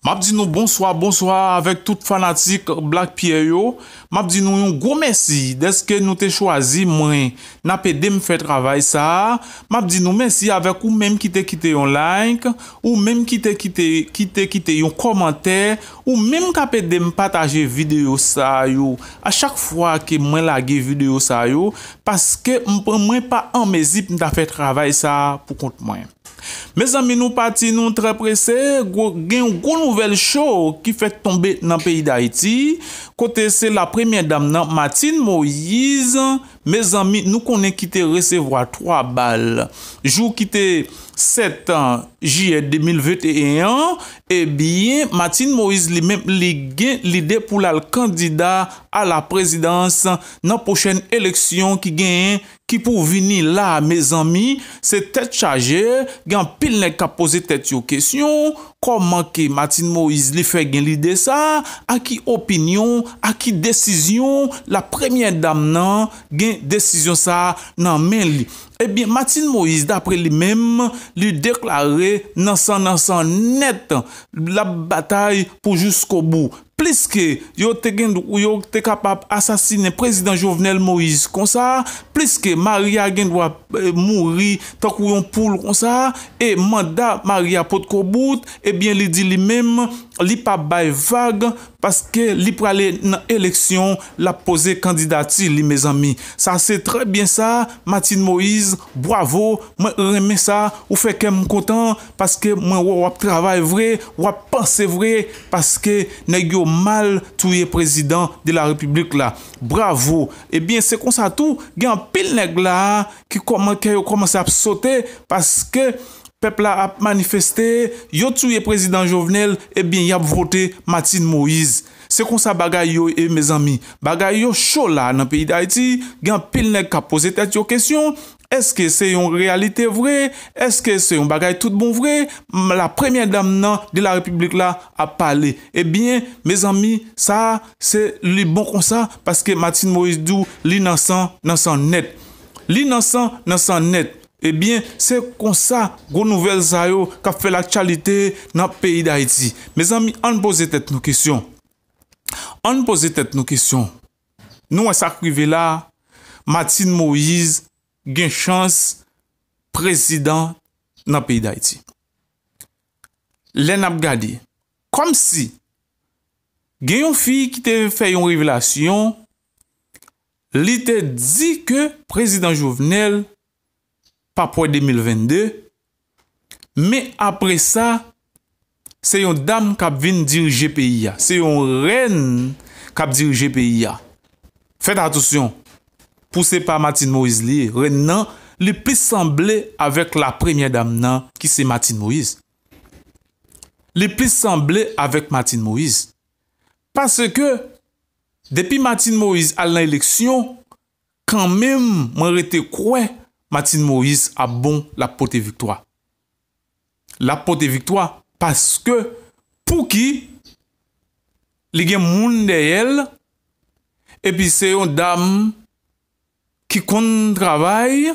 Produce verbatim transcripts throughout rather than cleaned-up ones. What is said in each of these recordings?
M ap di nou bonswa, bonswa avèk tout fanatik Black Pierre yo. M ap di nou yon gwo mèsi dèske nou te chwazi mwen n ap ede m fè travay sa a. M ap di nou mèsi avèk ou menm ki te kite yon like, ou menm ki te kite, ki te kite yon kòmantè, ou menm k ap ede m pataje videyo sa yo. A chak fwa ke mwen lage videyo sa yo, paske m, mwen pa an mezi pou m ta fè travay sa a pou kont mwen. Mezanmi, nou pati, nou trè prese, gwo, gen yon gwo nouvèl cho ki fèk tonbe nan peyi Dayiti, kote se la premyè dam nan, Martine Moïse, mezanmi, nou konnen ki te resevwa twa bal. Jou ki te sèt jiyè de mil venteyen an, ebyen, Martine Moïse li menm, li gen lide pou l al kandida a la prezidans nan pwochèn eleksyon ki genyen, ki pou vini la, mezanmi, se tèt chaje, gen anpil nèg k ap poze tèt yo kesyon, kòman ke Martine Moïse li fè gen lide sa, a ki opinyon, a ki desizyon, la premyè dam nan gen desizyon sa nan men li. Ebyen, Martine Moïse, dapre li menm, li deklare nan san, nan san nèt, l ap batay pou jiskobou. Pliske yo te gen, yo te kapab asasinen prezidan Jovenel Moïse konsa, pliske Maria gen dwa, eh, mouri tankou yon poul konsa, e manda Maria potko bout, ebyen, li di li menm, li p ap bay vag, paske li prale nan eleksyon, l ap poze kandidati li, mezanmi. Sa se trè byen sa, Martine Moïse, bwavo, mwen renmen sa, ou fè kè m kontan, paske mwen wè w ap travay vre, w ap panse vre, paske nèg yo mal touye prezidan de la repiblik la. Bwavo. Ebyen, se konsa tou, gen anpil nèg la ki kòman kè yo kòmanse ap sote, paske pèp la ap manifeste, yo touye prezidan Jovenel, ebyen, y ap vote Martine Moïse. Se konsa bagay yo ye, mezanmi. Bagay yo cho la nan peyi Dayiti, gen anpil nèg k ap poze tèt yo kesyon, èske se yon reyalite vre? Èske se yon bagay tout bon vre? M, la premyè dam nan de la repiblik la ap pale. Ebyen, mezanmi, sa se li bon konsa, paske Martine Moïse di w li nan san, nan san nèt. Li nan san, nan san nèt. Ebyen, se konsa gwo nouvèl sa yo k ap fè laktyalite nan peyi Dayiti. Mezanmi, ann poze tèt nou kesyon. Ann poze tèt nou kesyon. Nou wè sa k rive la, Martine Moïse gen chans prezidan nan peyi Dayiti. Lè n ap gade, kòmsi gen yon fi ki te fè yon revelasyon, li te di ke prezidan Jovenel p ap wè de mil vennde, men apre sa, se yon dam k ap vin dirije peyi a, se yon rèn k ap dirije peyi a. Fèt atansyon, pou se pa Martine Moïse li ye, rèn nan, li plis sanble avèk la premyè dam nan, ki se Martine Moïse. Li plis sanble avèk Martine Moïse. Paske, depi Martine Moïse al nan eleksyon, kanmenm, mwen rete kwè Martine Moïse ap bon, l ap pote viktwa. L ap pote viktwa paske, pouki, li gen moun dèyè l, epi se yon dam ki konn travay,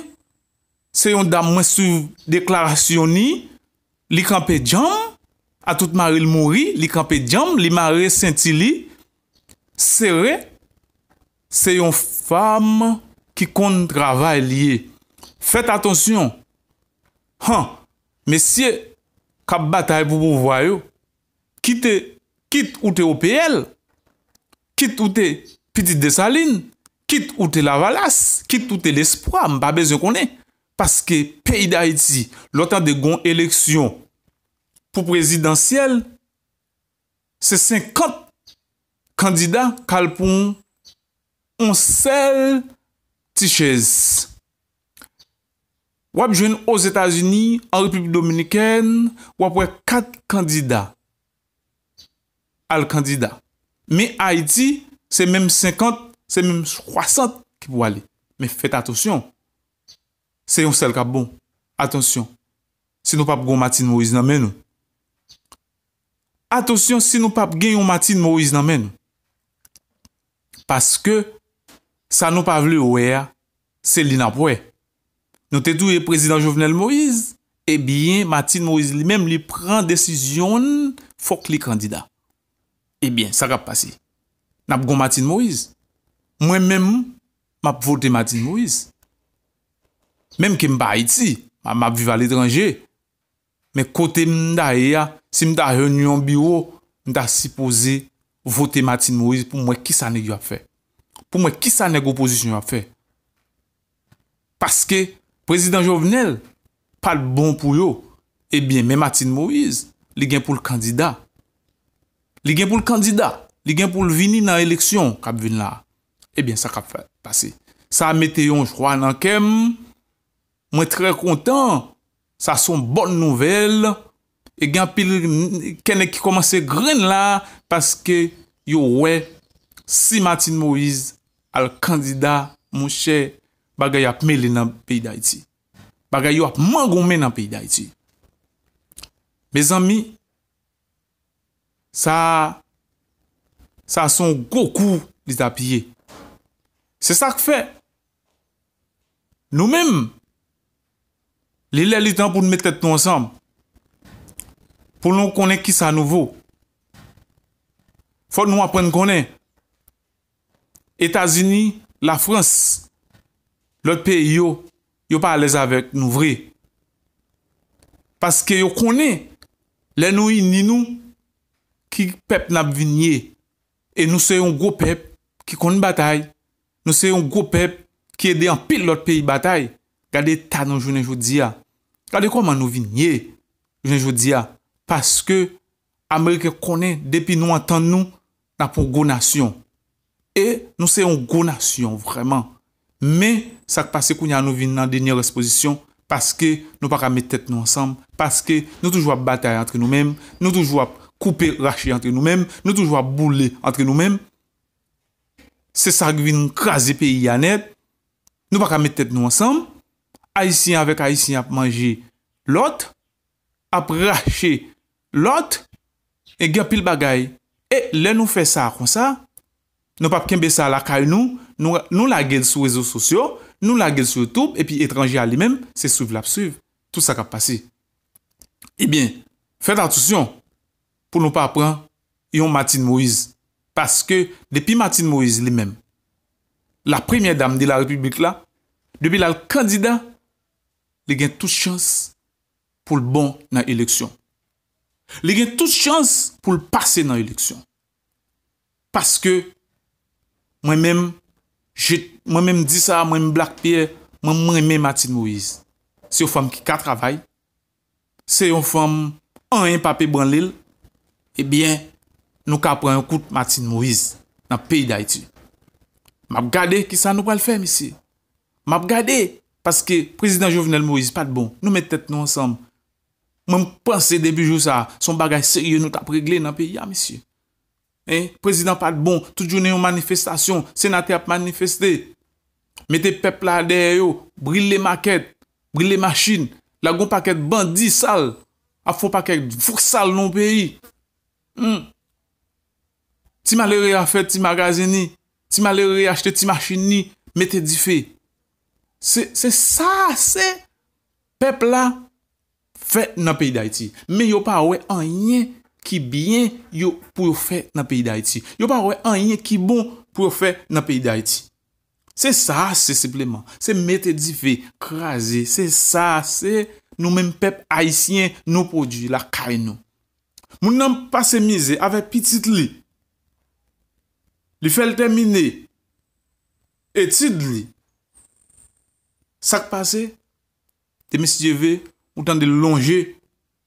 se yon dam mwen swiv deklarasyon ni, li kanpe djanm, a tout mari l mouri, li kanpe djanm, li mare senti li sere, se yon fanm ki konn travay li ye. Fèt atansyon. Han, mesye k ap batay pou pouvwa yo, kit, kit ou te O P L, kit ou te Pitit Desalin, kit ou te Lavalas, kit ou te Lespwa, m pa bezwen konnen. Paske peyi Dayiti, lè w tande gon eleksyon pou prezidansyèl, se senkant kandida k al pou yon sèl ti chèz. W ap jwenn Ozetazini, an Repiblik Dominikèn, w ap wè kat kandida al kandida. Men Ayiti, se menm senkant, se menm swasant ki pou ale. Men fèt atansyon, se yon sèl k ap bon. Atansyon, si nou p ap gon Martine Moïse nan men nou. Atansyon, si nou p ap gen yon Martine Moïse nan men nou. Paske sa nou pa vle wè a, se li n ap wè. Nou te touye prezidan Jovenel Moïse, ebyen, Martine Moïse li menm, li pran desizyon l, fòk li kandida. Ebyen, sa k ap pase? N ap gon Martine Moïse. Mwen menm, m ap vote Martine Moïse. Menm ke m pa Ayiti, m ap viv aletranje, men kote m ta ye a, si m ta jwenn yon biwo, m ta sipoze vote Martine Moïse pou m wè kisa nèg yo ap fè. Pou m wè kisa nèg opozisyon yo ap fè. Paske prezidan Jovenel pa t bon pou yo. Ebyen, men Martine Moïse, li gen pou l kandida. Li gen pou l kandida. Li gen pou l vini nan eleksyon k ap vin la. Ebyen, sa k ap fè, pase. Sa mete yon jwa nan kè m. Mwen trè kontan. Sa se yon bòn nouvèl. E gen anpil kè nèg ki kòmanse grenn la paske yo wè si Martine Moïse al kandida, monchè, bagay ap mele nan peyi Dayiti. Bagay yo ap mangonmen nan peyi Dayiti. Mezanmi, sa, sa se yon gwo kou li t ap ye. Se sa k fè, nou menm, li lè li tan pou n met tèt nou ansanm. Pou nou konnen kisa nou vo. Fòk nou aprann konnen. Etazini, Lafrans, lòt peyi yo, yo pa alèz avèk nou vre. Paske yo konnen, lè nou ini nou, ki pèp n ap vin ye. E nou se yon gwo pèp ki konn batay. Nou se yon gwo pèp ki ede anpil lòt peyi batay. Gade eta nou jounen jodi a. Gade kòman nou vin ye jounen jodi a. Paske Ameriken konnen depi nou antann nou, n ap yon gwo nasyon. E nou se yon gwo nasyon vrèman. Men, sa k pase kounye a, nou vin nan dènye rès pozisyon, paske nou pa ka met tèt nou ansanm, paske nou toujou ap batay antre nou menm, nou toujou ap koupe rache antre nou menm, nou toujou ap boule antre nou menm. Se sa k vin kraze peyi a nèt. Nou pa ka met tèt nou ansanm. Ayisyen avèk Ayisyen ap manje lòt, ap rache lòt, e gen anpil bagay. E lè nou fè sa konsa, nou p ap kenbe sa lakay nou, nou, nou lage l sou rezo sosyo, nou lage l sou YouTube, epi etranje a li menm, se swiv l ap swiv tout sa k ap pase. Ebyen, fèt atansyon pou nou pa pran yon Martine Moïse. Paske depi Martine Moïse li menm, la premyè dam de la repiblik la, depi l al kandida, li gen tout chans pou l bon nan eleksyon. Li gen tout chans pou l pase nan eleksyon. Paske mwen menm, je, mwen menm di sa, mwen menm Black Pierre, mwen, mwen renmen Martine Moïse. Se yon fanm ki ka travay. Se yon fanm, anyen p ap ebranle l. Ebyen, nou ka pran yon kout Martine Moïse nan peyi Dayiti. M ap gade kisa nou pral fè, mesye. M ap gade, paske prezidan Jovenel Moïse pa t bon. Nou met tèt nou ansanm. Mwen, m panse depi jou sa, se yon bagay serye nou t ap regle nan peyi a, mesye. Hein? Prezidan pa t bon, tout jounen yon manifestasyon, senatè ap manifeste. Mete pèp la dèyè yo, brile makèt, brile machin, lage yon pakèt bandi sal, ap fè yon pakèt vòs sal nan yon peyi. Hmm. Ti malere a fè ti magazen li, ti malere a achte ti machin li, mete dife. Se, se sa, se pèp la fè nan peyi Dayiti. Men yo pa wè anyen ki byen yo pou yo fè nan peyi Dayiti. Yo pa wè anyen ki bon pou yo fè nan peyi Dayiti. Se sa, se senpleman. Se mete dife, kraze. Se sa, se nou menm pèp ayisyen, nou pwodui lakay nou. Moun nan pase mizè avèk pitit li. Li fè l tèmine etid li. Sa k pase? Demen si Dye ve, ou tande l lonje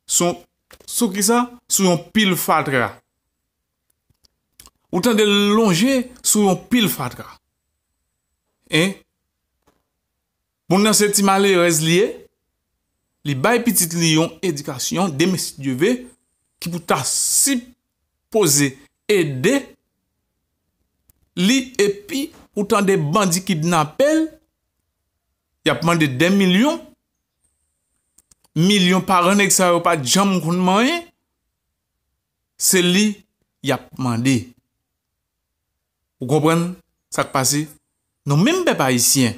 sou, sou kisa? Sou yon pil fatra. Ou tande l lonje sou yon pil fatra. Hein? Moun nan se ti malerèz li ye. Li bay pitit li yon edikasyon, demen si Dye ve, ki pou ta sipoze ede li, epi ou tande bandi kidnape l, y ap mande dè milyon, milyon paran nèg sa yo pa t janm konn manyen, se li y ap mande. Ou konprann sa k pase? Nou menm pèp ayisyen,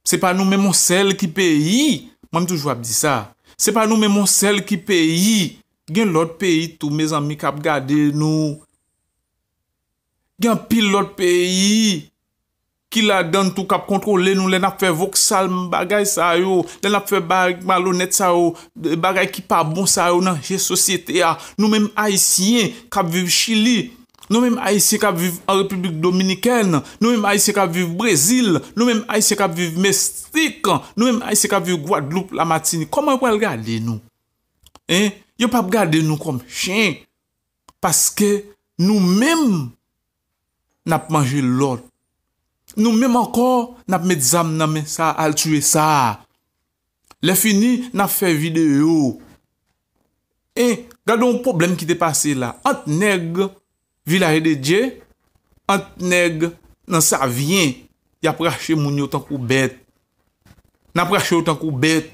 se pa nou menm yon sèl ki peyi, mwen m toujou ap di sa, se pa nou menm yon sèl ki peyi Gen lòt peyi tou, mezanmi, k ap gade nou. Gen anpil lòt peyi ki ladan tou k ap kontwole nou lè n ap fè voksal bagay sa yo, lè n ap fè bagay malonèt sa yo, bagay ki pa bon sa yo nan je sosyete a. Nou menm Ayisyen k ap viv Chili, nou menm Ayisyen k ap viv an Repiblik Dominikèn, nou menm Ayisyen k ap viv Brezil, nou menm Ayisyen k ap viv Meksik, nou menm Ayisyen k ap viv Gwadloup, Lamatinik, kòman yo pral gade nou? Hein? Yo p ap gade nou kòm chen. Paske nou menm, n ap manje lòt. Nou menm ankò, n ap met zam nan men sa, al tiye sa. Lè fini, n ap fè videyo. E gade yon pwoblèm ki te pase la ant nèg Vilaj de Dye, ant nèg nan Savyen. Y ap rache moun yo tankou bèt. N ap rache yo tankou bèt.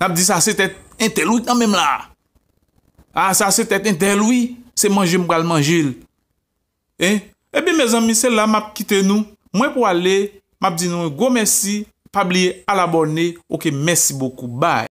N ap di sa se tèt entèl wi nan menm la. A, sa se tèt entèl wi, se manje m pral manje l. Hein? Ebyen, mezanmi, se la m ap kite nou. Mwen pou ale, m ap di nou yon gwo mèsi. Pa bliye al abòne. Oke, mèsi bokou. Bye.